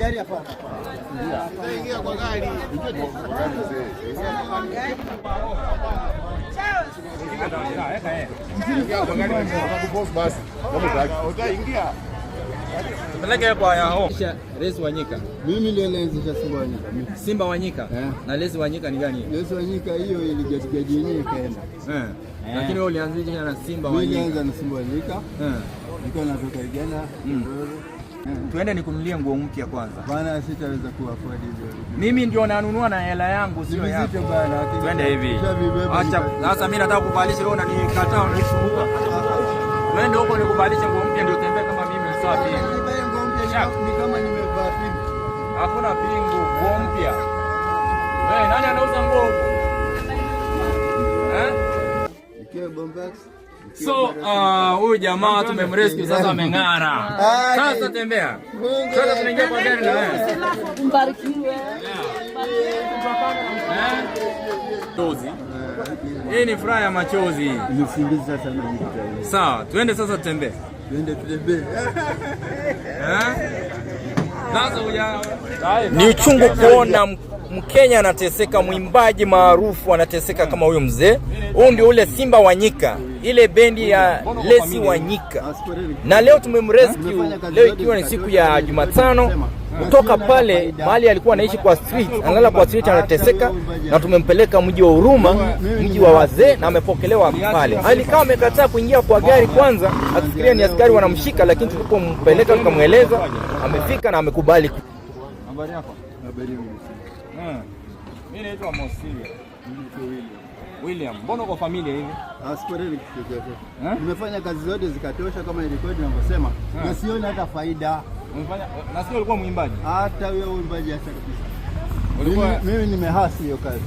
Gari hapana. Ingia kwa gari. Ingia kwa gari. Basi. Utaingia. Tupeleke kwa Yahoo. Lesi Wanyika. Mimi ndio nilianzisha Simba Wanyika. Simba Wanyika. Eh. Na Lesi Wanyika ni gani hiyo? Lesi Wanyika hiyo iligajigaji yenyewe ikaenda. Eh. Lakini wewe ulianzisha na Simba Mimi Wanyika. nilianza na Simba Wanyika. Eh. Nilikuwa natoka Uganda. Tuende nikununulie nguo mpya kwanza. Bana, sitaweza kuafford hizo. Mimi ndio nanunua na hela yangu, sio Ni yako. vizito bana. Twende hivi. Nishavibeba Acha sasa, mimi nataka kuvalisha wewe, unanikataa, unanisumbua. Twende huko nikuvalishe nguo mpya ndio utembee kama mimi msafi. Nivae nguo mpya ni kama nimevaa pingu. Hakuna pingu, nguo mpya. Wewe nani anauza nguo huko? Eh? Nikiwa Bombax. So huyu jamaa tumemrescue sasa, ameng'ara. Sasa tembea. Sasa tunaingia kwa gari na wewe. Mbarikiwe. Eh? Chozi. Hii ni furaha ya machozi. Ni usingizi sasa najikuta. Sawa, tuende sasa tutembee. Twende tutembee. Eh? Sasa uja ni uchungu kuona Mkenya anateseka, mwimbaji maarufu anateseka kama huyu mzee. Huyu ndio ule Simba Wanyika, ile bendi ya Lesi Wanyika, na leo tumemrescue leo ikiwa ni siku ya Jumatano, kutoka pale mahali alikuwa anaishi kwa street, analala kwa street, anateseka, na tumempeleka mji wa Huruma, mji wa wazee, na amepokelewa pale. Alikuwa amekataa kuingia kwa gari kwanza, akifikiria ni askari wanamshika, lakini tulipompeleka tukamweleza, amefika na amekubali. Habari yako? Habari yangu. Mimi naitwa Mosiria William. Mbona uko familia hivi? Asikoreli kitu chochote. Eh? Nimefanya kazi zote zikatosha kama ilikuwa ninavyosema, na sioni hata faida, Umefanya, nasikia ulikuwa mwimbaji. Hata huyo uimbaji hata kabisa. Ulikuwa Mimi nimehasi hiyo kazi.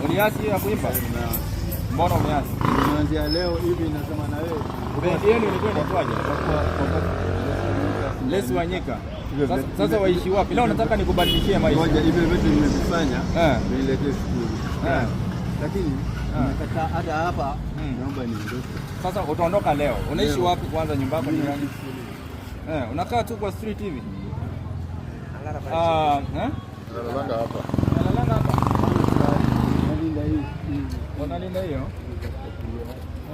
Uliasi hiyo ya kuimba? Mbona umeasi? Nimeanzia leo hivi nasema na wewe. Bendi yenu ilikuwa inaitwaje? Lesi Wanyika. Sasa waishi wapi? Leo nataka nikubadilishie maisha. Ngoja, hivi vyote nimevifanya Eh. niletee shukuru. Eh. Lakini nimekataa hata hapa, naomba niondoke. Sasa utaondoka leo. Unaishi Leo. wapi kwanza, nyumba yako ni gani? Eh, unakaa tu kwa street hivi? Ah, eh? Analalanga hapa. Analalanga hapa. Nalinda hii. Unalinda hiyo?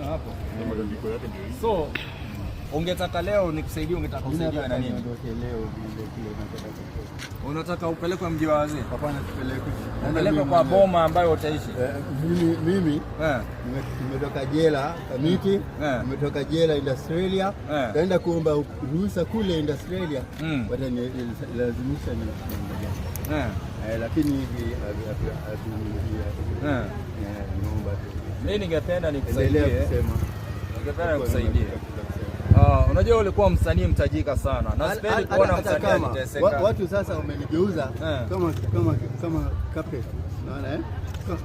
Ah, hapo. Matandiko yake ndio hii. So ungetaka leo nikusaidie, ungetaka usaidiwe na nini? Niondoke leo vile kile nataka kutoka. Unataka upelekwe mji wa wazee? Hapana, tupelekwe. Upelekwe kwa boma ambayo utaishi. Eh, mimi Eh. nimetoka jela Kamiti, Eh. nimetoka jela Australia, Eh. kaenda kuomba ruhusa kule Australia, watanilazimisha ni Eh. eh, lakini hivi Eh. naomba tu Mimi ningependa endelea nikusaidie. kusema. Ningependa nikusaidie. Ah, unajua ulikuwa msanii mtajika sana na sipendi kuona Hata msanii kama akiteseka. watu sasa wamenigeuza Eh. kama carpet, unaona eh?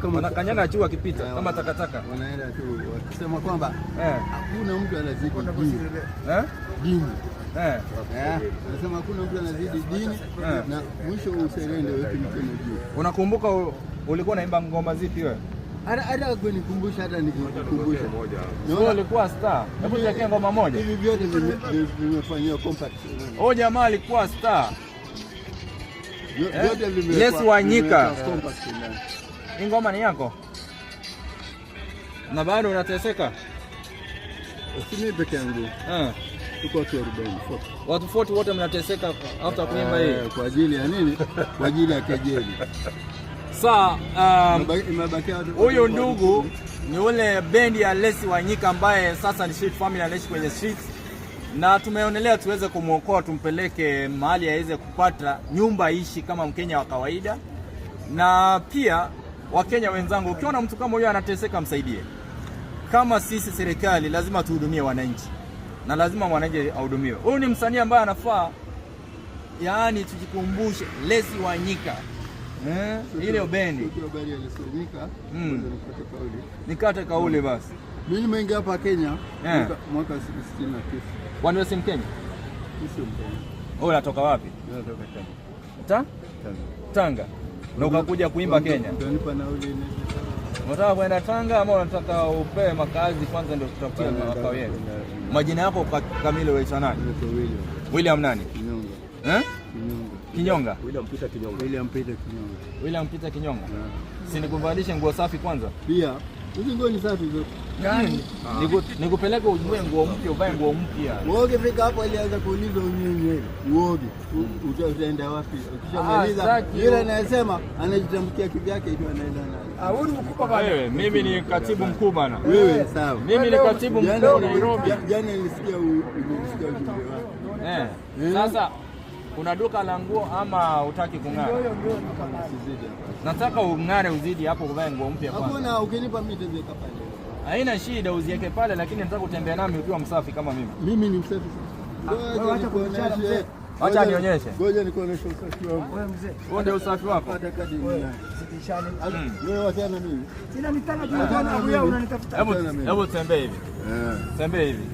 Kama Wanakanyaga juu wakipita Eh, kama takataka. Wanaenda tu wakisema kwamba Eh. hakuna mtu anazidi dini. Eh? Dini. Eh. Eh, anasema hakuna mtu anazidi dini Eh. na mwisho userende weke mikono juu. Unakumbuka ulikuwa unaimba ngoma zipi wewe? Hata kunikumbusha, hata nikikumbusha. Wewe ulikuwa star. Hebu tuwekee ngoma moja. Hivi vyote vimefanyiwa compact. Huyu jamaa alikuwa star. Eh? Vyote Lesi Wanyika. vimewekwa compact ndani. Hii ngoma ni yako? Na bado unateseka? Si mimi peke yangu. Eh. Tuko watu 40. Watu 40 wote mnateseka after kuimba hii. Eh, kwa ajili ya nini? Kwa ajili ya kejeli. Sa Imebakia watu huyu ndugu ni ule bendi ya Lesi Wanyika ambaye sasa ni street family, anaishi kwenye street, na tumeonelea tuweze kumwokoa, tumpeleke mahali aweze kupata nyumba ishi kama Mkenya wa kawaida. Na pia Wakenya wenzangu, ukiona mtu kama huyo anateseka, msaidie. Kama sisi serikali lazima tuhudumie wananchi na lazima mwananchi ahudumiwe. Huyu ni msanii ambaye anafaa, yaani tujikumbushe Lesi Wanyika, eh, ile bendi. Sio habari ya Lesi Wanyika. Ngoja nikate kauli. Nikate kauli basi. Mimi nimeingia hapa Kenya Eh. mwaka 69. Kwani wewe si Mkenya? Mimi sio Mkenya. Wewe unatoka wapi? Mimi natoka Tanga. Ta? Tanga. Tanga. Na ukakuja kuimba Kenya. Utanipa nauli niende? Unataka kwenda Tanga ama unataka upewe makazi kwanza ndio tutafutie makao yetu? Majina yako kamili waitwa nani? Naitwa William William nani? Kinyonga. Eh? Kinyonga. Kinyonga. William Peter Kinyonga. William Peter Kinyonga. William Peter Kinyonga. Si nikuvalishe nguo safi kwanza? Pia hizi nguo ni safi zote. Nikupeleke ujue nguo mpya, uvae nguo mpya. Wewe ukifika hapo alianza kuuliza unyewe nywele. Uoge. Utaenda wapi? Ukishamaliza sitaki. yule anayesema anajitamkia kivyake ndio anaenda naye. Huyu ni mkubwa bana. Wewe, mimi ni katibu mkuu bana. Wewe sawa. Mimi ni katibu mkuu Nairobi. Jana nilisikia ujumbe wako. Eh. Sasa kuna duka la nguo ama hutaki kung'ara? Usizidi hapa. Nataka ung'are uzidi hapo, uvae nguo mpya kwanza. Hakuna, ukinipa mimi nitaziweka pale. Haina shida uziweke pale, lakini nataka utembee nami ukiwa msafi kama mimi. Mimi ni msafi sana. Wewe acha kuonyesha mzee. Acha nionyeshe. Ngoja nikuonyeshe usafi wangu. Wewe mzee, Huo ndio usafi wako. Hata kadi ninayo. zidishane. Wewe wachana mimi. Sina mitano tu bana, wewe unanitafuta. Hebu hebu tembee hivi. Tembee hivi.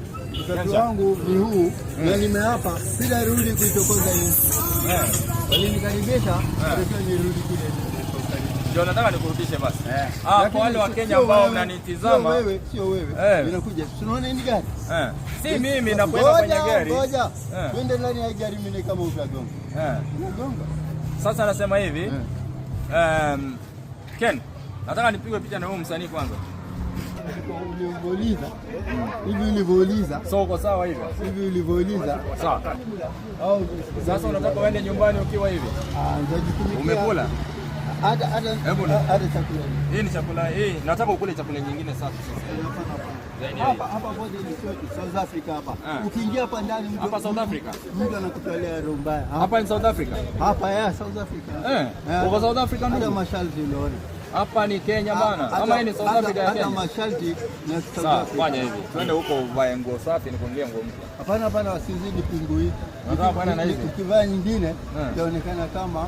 Usafi wangu ni huu na nimeapa sitarudi kuichokoza hii. Walinikaribisha, natakiwa nirudi kule. Ndio nataka nikurudishe basi. Ah, kwa wale wa Kenya Sio ambao wewe, mnanitizama. Sio wewe, sio wewe. Ninakuja. Tunaona hii gari. Si mimi nakwenda kwenye gari. Ngoja. Twende ndani ya gari mimi kama utagonga. Unagonga. Sasa nasema hivi. Ken, nataka nipigwe picha na huyu msanii kwanza. Ulivyouliza. Hivi ulivyouliza. So uko sawa hivyo? Hivi ulivyouliza. Sawa. Au Sasa unataka uende nyumbani ukiwa hivi? Nitajifunika. Umekula? Hata chakula. Hii ni chakula hii. Nataka ukule chakula nyingine safi sasa. Hapa hapa bodi ni South Africa hapa. Ukiingia hapa ndani mtu hapa South Africa. Mtu anakutolea roho mbaya. Hapa ni South Africa. Hapa ya South Africa. Uko South Africa ndugu? Hata masharti unaona. Hapa ni Kenya bana. Ama hii ni South Africa ya Kenya. Hata masharti na South Africa. Fanya hivi. Twende huko uvae nguo safi nikununulie nguo mpya. Hapana hapana, usizidi pingu hii. Nataka kwenda na hizi. Ukivaa nyingine itaonekana kama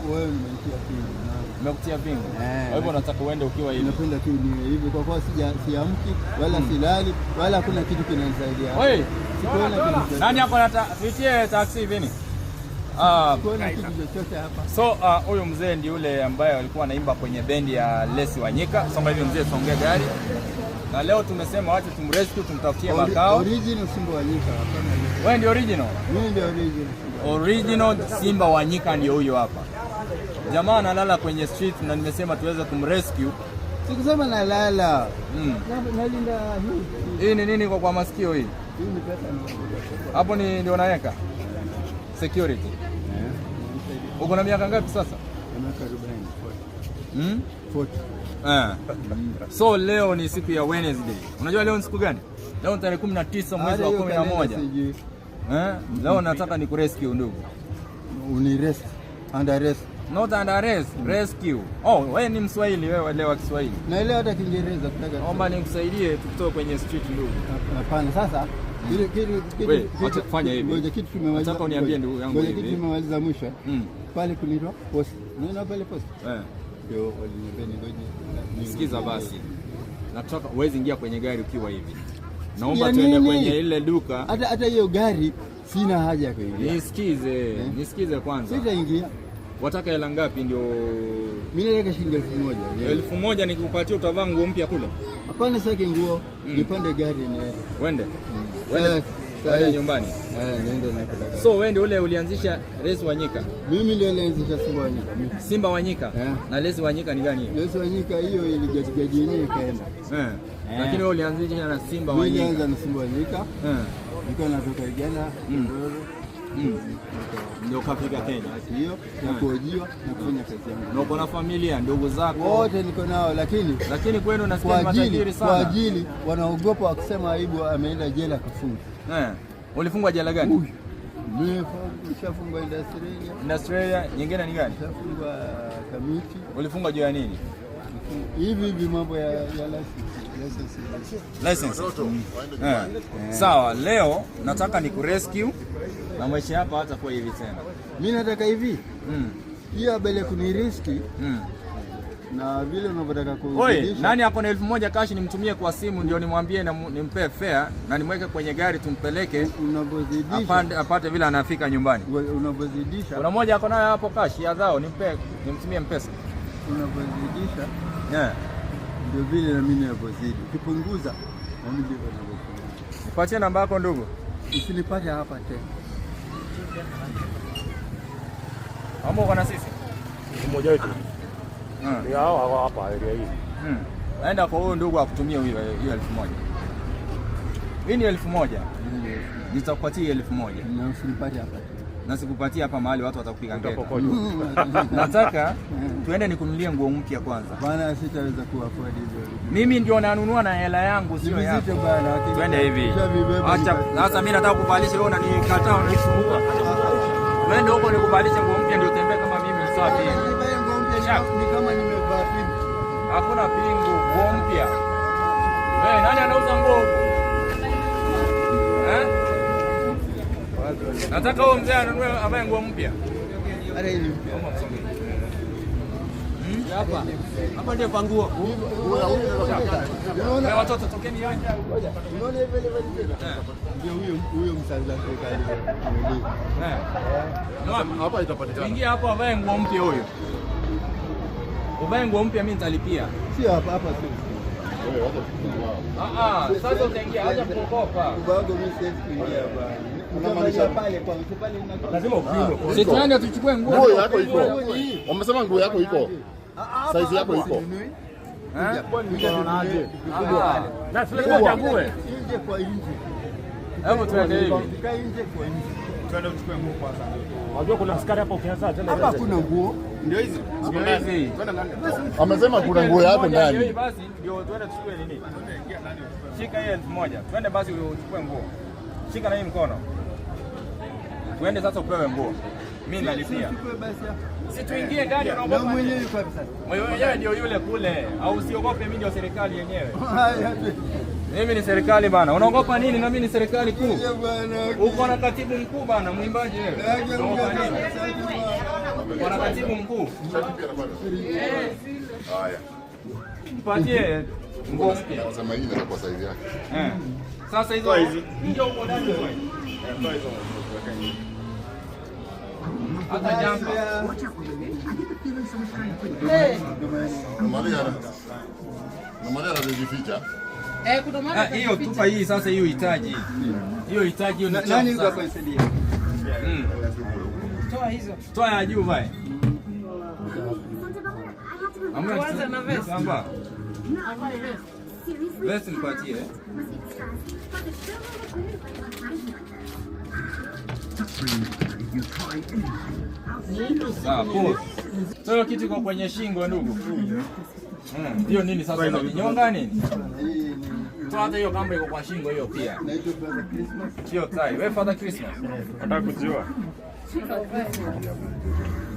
wewe umenitia pingu. Nimekutia pingu. Kwa hivyo nataka uende ukiwa hivi. Napenda tu niwe hivi kwa kuwa siamki wala silali wala hakuna kitu kinanisaidia. Wewe, sikuona kitu. Nani hapo anataka taxi hivi ni? Sikuona kitu chochote hapa. So huyu mzee ndiye yule ambaye alikuwa anaimba kwenye bendi ya Lesi Wanyika. Songa hivi mzee, songea gari. Na leo tumesema wacha tumrescue, tumtafutie makao. Original Simba Wanyika. Wewe ndio original? Mimi ndio original. Original Simba Wanyika ndio huyo hapa. Jamaa analala kwenye street na nimesema tuweze kumrescue. Sikusema nalala. Nalinda hii. Hii ni nini kwa masikio hii? Hii ni pesa na. Hapo ni ndio unaweka security. Uko na miaka ngapi sasa? Miaka 40. 40. So leo ni siku ya Wednesday. Unajua leo ni siku gani? Leo ni tarehe 19 mwezi wa 11. Leo nataka ni kurescue ndugu. Uni rest. Under arrest. Not under arrest, rescue. Oh, wewe ni Mswahili, wewe elewa Kiswahili. Naelewa hata Kiingereza kutaka. Naomba nikusaidie tukutoe kwenye street ndugu. Hapana, sasa Acha kufanya hivi. Ngoja kitu tumemaliza. Nataka uniambie ndugu yangu hivi. Kitu tumemaliza mwisho. Pale kulitwa post. Unaona pale post? Ndio waliniambia ningoje. Sikiza basi. Nataka uweze ingia kwenye gari ukiwa hivi. Naomba tuende kwenye ile duka. Hata hiyo gari sina haja ya kuingia. Nisikize, nisikize kwanza. Sitaingia. Wataka hela ngapi ndio? Mimi nataka shilingi 1000. 1000 nikikupatia utavaa nguo mpya kule? Hapana, sitaki nguo. Nipande gari niende. Wende? Wende nyumbani. Niende na kula. So wewe ndio ule ulianzisha Lesi Wanyika? Mimi ndio nilianzisha Simba Wanyika. Simba Wanyika? Na Lesi Wanyika ni gani hiyo? Lesi Wanyika hiyo iligajigaji yenyewe ikaenda. Lakini wewe ulianzisha na Simba Wanyika. Mimi nilianza na Simba Wanyika. Nilikuwa natoka Uganda, Ndio kafika Kenya. Hiyo na kuojiwa na kufanya kazi yangu. Na uko na familia, ndugu zako? Wote niko nao, lakini kwenu nasikia matajiri sana. Kwa ajili wanaogopa wakisema aibu ameenda jela kafungwa. Ulifungwa jela gani? Mimi nishafungwa Australia. Australia nyingine ni gani? Nishafungwa Kamiti. Ulifungwa juu ya nini? Hivi mambo ya license. License. Sawa, leo nataka nikurescue na maisha yako hatakuwa hivi tena. Mimi nataka hivi. Hiyo abele kuniriski. Na vile unavyotaka kurudisha. Oi, nani hapo na 1000 cash nimtumie kwa simu ndio nimwambie na nimpe fare na nimweke kwenye gari tumpeleke unavyozidisha apate vile anafika nyumbani. Unavyozidisha. Kuna mmoja ako nayo hapo cash ya dhao nimpe nimtumie mpesa. Unavyozidisha. Ndio vile na mimi ninavyozidi. Ukipunguza na mimi ndivyo ninavyopunguza. Nipatie namba yako ndugu. Usinipate hapa tena. Ambao uko na sisi? Mmoja wetu. Ni hao hapa area hii. Naenda kwa huyo ndugu akutumie hiyo 1000. Hii ni 1000. Nitakupatia 1000. Na usinipate hapa. Na sikupatia hapa mahali watu watakupiga ngeta. Nataka tuende nikununulie nguo mpya kwanza. Bana, sitaweza kuafford hizo. Mimi ndio nanunua na hela yangu, sio yako. Bana. Twende hivi. Acha sasa, mimi nataka kuvalisha wewe, unanikataa, unanisumbua. Twende huko nikuvalishe nguo mpya ndio utembee kama mimi msafi. Ni kama nimevaa pingu. Hakuna pingu, nguo mpya. Wewe nani anauza nguo huko? Eh? Nataka huyo mzee anunue avae nguo mpya. Hapa. Hapa ndio pa nguo. Wewe watoto tokeni nje. Unaona hivi ile vile. Ndio huyo msanza Afrika alio. Eh. Hapa itapatikana. Ingia hapo avae nguo mpya huyo. Uvae nguo mpya mimi nitalipia. Sio hapa hapa sio. Wewe wacha tufungue. Sasa utaingia, acha kuogopa. Ubago mimi siwezi kuingia bwana. Unamaanisha pale kwa pale Lazima upimwe. Sitani tuchukue nguo. Nguo yako iko. Wamesema nguo yako iko. Size yako iko. Na sio uchague. Nje kwa nje. Hebu tuende hivi. Tukae nje kwa nje. Twende uchukue nguo kwanza. Unajua kuna askari hapo ukianza tena. Hapa kuna nguo. Ndio hizi. Ndio hizi. Amesema kuna nguo yako ndani. Basi ndio twende tuchukue nini? Shika hiyo 1000. Twende basi uchukue nguo. Shika na hii mkono. Tuende sasa upewe nguo. Mimi nalipia. Si tuingie ndani unaogopa. Na mwenyewe yuko wapi sasa? Mwenyewe ndio yule kule. Au usiogope, mimi ndio serikali yenyewe. Mimi ni serikali bana. Unaogopa nini? Na mimi ni serikali kuu. Uko na katibu mkuu bana, mwimbaji wewe. Unaogopa nini? Uko na katibu mkuu. Haya. Mpatie nguo mpya. Nasema hii inaweza kuwa size yake. Sasa hizo hizi. Ndio uko ndani wewe. Hata jampa. Maria anajificha. Hiyo tupa hii sasa, hiyo hitaji. Hiyo hitaji hiyo ni nani yuko hapa nisaidie? Toa hizo. Toa ya juu vai. Kwanza na vest. Hapa. Vest nipatie. Sawa, poa. Toa kitu iko kwenye shingo ndugu. Hiyo nini sasa unaninyonga nini? Toa hata hiyo kamba iko kwa shingo hiyo pia. Naitwa Father Christmas. Sio tai. Wewe Father Christmas. Nataka kujua.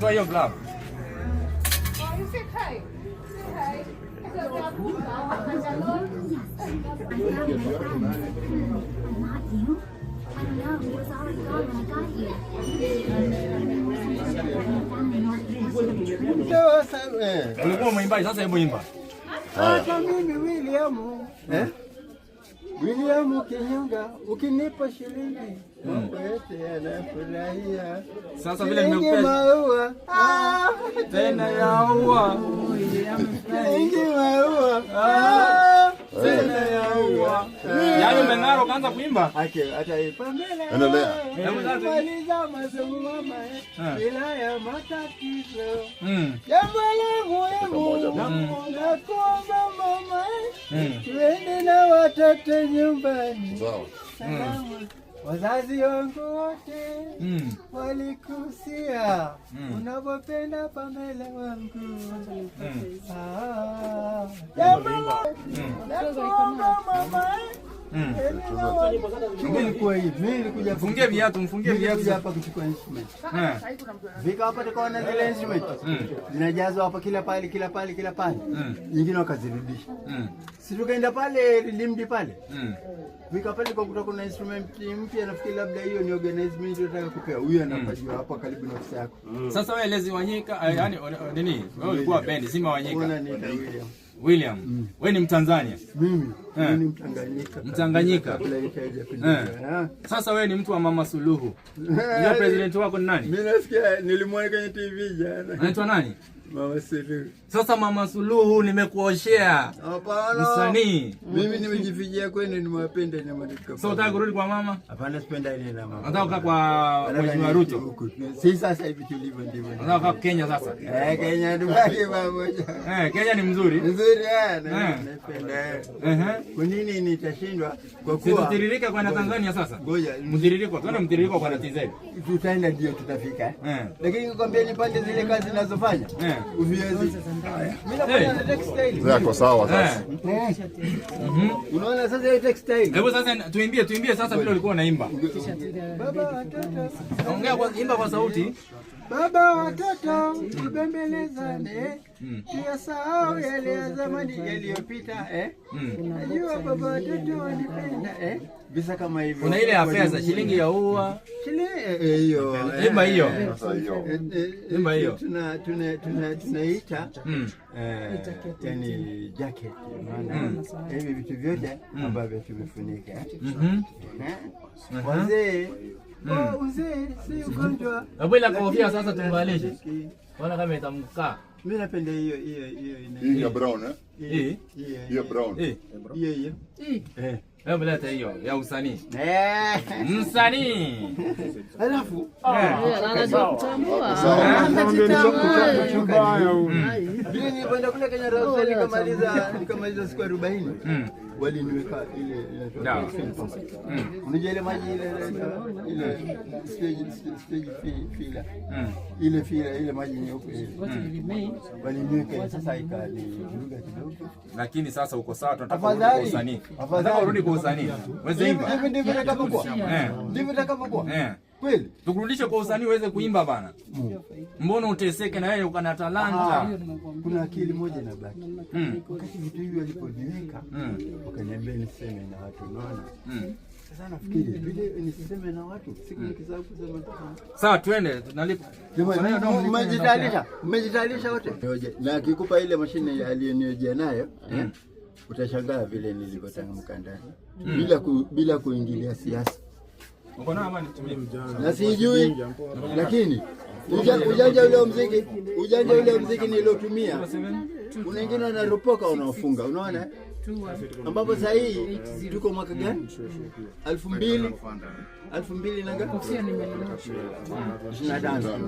Toa hiyo glove. Ulikuwa mwimbaji, sasa hebu imba. Hata mimi William. William Kinyonga, ukinipa shilingi mambo yote yanafurahia. Sasa vile nimekupea maua tena yaua. Shilingi maua tena yaua. Yaani umeng'ara ukaanza kuimba? Ake hata Pamela. Endelea. Maliza masomo mama bila ya matatizo. Jambo la muhimu nakuomba mama tuende na watoto nyumbani. Sawa. Salamu wazazi wangu wote walikusia unapopenda Pamela wangu. Nakuomba mama. Mfungie viatu, mfungie viatu hapa kuchukua instrument. Vika hapa tukaona zile instrument. Zinajazwa hapa kila pale kila pale kila pale. Nyingine wakazirudisha. Si tukaenda pale Limdi pale. Vika pale kwa kutoka kuna instrument mpya, nafikiri labda hiyo ni organizement unataka kupewa. Huyu anapajua hapa karibu na ofisi yako. Sasa wewe Lezi Wanyika, yaani nini? Wewe ulikuwa bendi Simba Wanyika. Unaona ni William. William. Wewe ni Mtanzania? Mimi. Mimi ni Mtanganyika. Mtanganyika. Kabla nchi haijapinduliwa. Sasa wewe ni mtu wa Mama Suluhu. Ndio president wako ni nani? Mimi nasikia, nilimwona kwenye TV jana. Anaitwa nani? Mama Suluhu. Sasa Mama Suluhu, nimekuoshea. Hapana. Msanii. Mimi nimejifikia kwenu, nimewapenda na madika. So unataka kurudi kwa mama? Hapana, sipenda na mama. Nataka kukaa kwa Nataka Mheshimiwa niishi Ruto. huku. Si sasa hivi tulivyo ndivyo. Nataka kukaa Kenya sasa. Eh, Kenya tubaki pamoja. Eh, Kenya ni mzuri. Nzuri eh, naipenda. Kwa nini nitashindwa? Kwa Si kuwa tutiririke kwenda Tanzania sasa? Ngoja. Mtiririko, tuende mtiririko kwenda TZ. Tutaenda, ndio tutafika. Eh. Lakini nikwambia nipande zile kazi ninazofanya. Uviwezi. Mimi nafanya na textile. Mzee ako sawa sasa. Unaona sasa hiyo textile. Hebu sasa tuimbie, tuimbie sasa vile ulikuwa unaimba. Baba watoto, Ongea kwa, imba kwa sauti. Baba watoto, tubembelezane, tuyasahau yale ya zamani yaliyopita, eh. Najua baba watoto wanipenda, eh. Visa kama hivyo. Kuna ile ya pesa, shilingi ya ua. Shilingi hiyo. Imba hiyo. Sasa hiyo. Imba hiyo. Tuna tunaita yani jacket, maana hivi vitu vyote ambavyo tumefunika. Eh? Wazee, oh, uzee si ugonjwa. Hebu ile kofia sasa tumvalishe. Ona kama itamkaa. Mimi napenda hiyo hiyo hiyo Hii ya brown, eh? Hii. Hiyo. Hiyo brown. Hii. Hiyo hiyo. Eh. Hebu leta hiyo ya usanii. Eh. Msanii. Alafu Anajua kutambua. vile nilipoenda kule Kenya Royal nikamaliza siku 40, waliniweka ile inaitwa Dawa. film pump. Unajua ile maji ile stage filler, ile filler, ile maji nyeupe ile waliniweka, sasa ikanivuruga kidogo. Lakini sasa uko sawa, tunataka urudi kwa Afadhali. usanii. Afadhali. Nataka urudi kwa usanii. Uweze Hivi imba. hivi ndivyo itakavyokuwa, ndivyo itakavyokuwa kweli. Tukurudishe kwa usanii uweze kuimba bana. Mbona uteseke na wewe uko na talanta? Kuna akili moja inabaki. Wakati vitu hivi waliponiweka, wakaniambia niseme na watu, unaona? Sasa nafikiri vile nisiseme na watu, siku nikisahau kusema Sawa, twende tunalipa. Jamani, mmejitayarisha? Mmejitayarisha wote? Na akikupa ile mashine aliyoniojia nayo, eh, utashangaa vile nilivyotamka ndani bila kuingilia siasa Uko nayo ama nitumie? Na sijui, lakini ujanja ule wa mziki niliotumia, kuna wengine wanaropoka, unaofunga, unaona, ambapo sasa hii tuko mwaka gani? 2000 na ngapi? 25.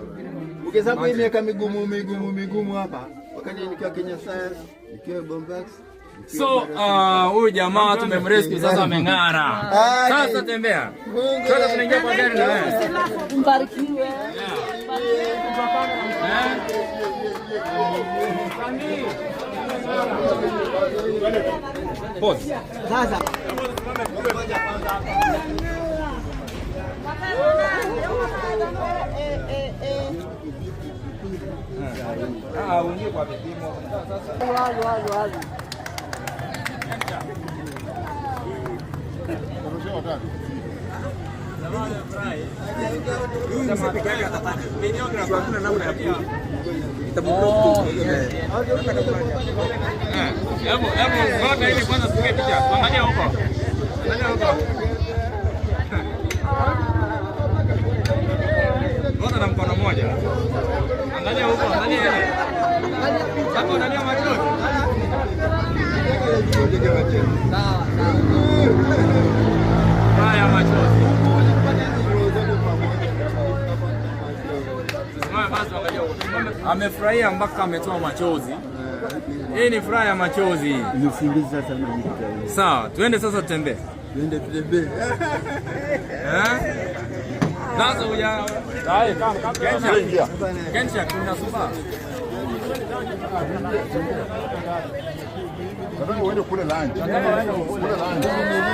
Ukihesabu hii miaka migumu migumu migumu hapa, wakati nikiwa Kenya Science, nikiwa Bombax, nikiwa So huyu jamaa tumemrescue sasa ameng'ara. Ah, Sasa tembea. Mungu. Sasa tunaingia kwa gari na wewe. Mbarikiwe. Eh? Pause. Sasa Ah, uingie kwa vipimo. Sasa. Hebu hebu ngoja ili kwanza tupige picha. Tuangalie huko. Angalia huko. Ngoja na mkono mmoja. Angalia huko, angalia ile. Hapo unalia machozi. Haya machozi. Tusimame basi angalia huko. Amefurahia mpaka ametoa machozi. Hii ni furaha ya machozi. Ni usingizi sasa unajikuta. Sawa, tuende sasa tutembee. Tuende tutembee. Eh? Sasa uja Ingia. Kensha kuna supa. Nataka uende kule lunch. Kule lunch.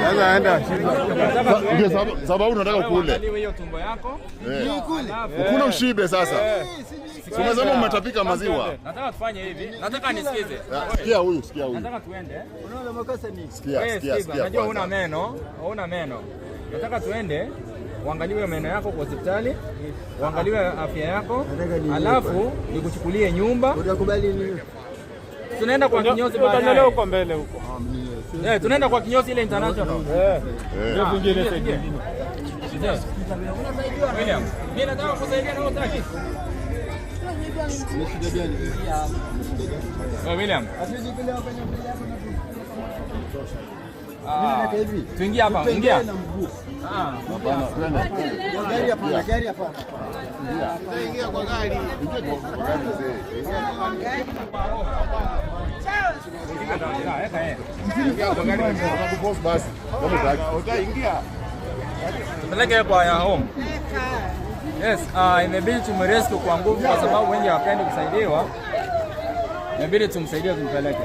Sasa enda. Ndio sababu tunataka kule. Uangaliwe hiyo tumbo yako. Eh. Ukule ushibe sasa. Si umesema umetapika maziwa? Nataka tufanye hivi. Nataka nisikize. Ah, sikia huyu, sikia huyu. Nataka tuende. Unaona makosa ni Sikia, Wewe sikia, sikiza, sikia. najua huna kwanza. meno, huna meno. Nataka tuende uangaliwe meno yako kwa hospitali, uangaliwe afya yako, Nataka niwe alafu nikuchukulie nyumba. Utakubali nini? Tunaenda kwa kinyozi Utaendelea baadaye. huko mbele huko. Ah, mimi Eh, tunaenda kwa kinyozi ile international. Eh. Eh. Vingine sasa. William, mimi nataka kusaidia na utaki. Oh, William. Ah, tuingie hapa, ingia. Ah, Hapana, twende. Gari hapana, gari hapana. Ingia kwa gari. Ingia kwa gari mzee. Ingia kwa gari. Watakuforce basi. Kama hutaki. Utaingia. Tupeleke kwa ya home. Yes, imebidi tumrescue kwa nguvu kwa sababu wengi hawapendi kusaidiwa. Imebidi tumsaidie tumpeleke.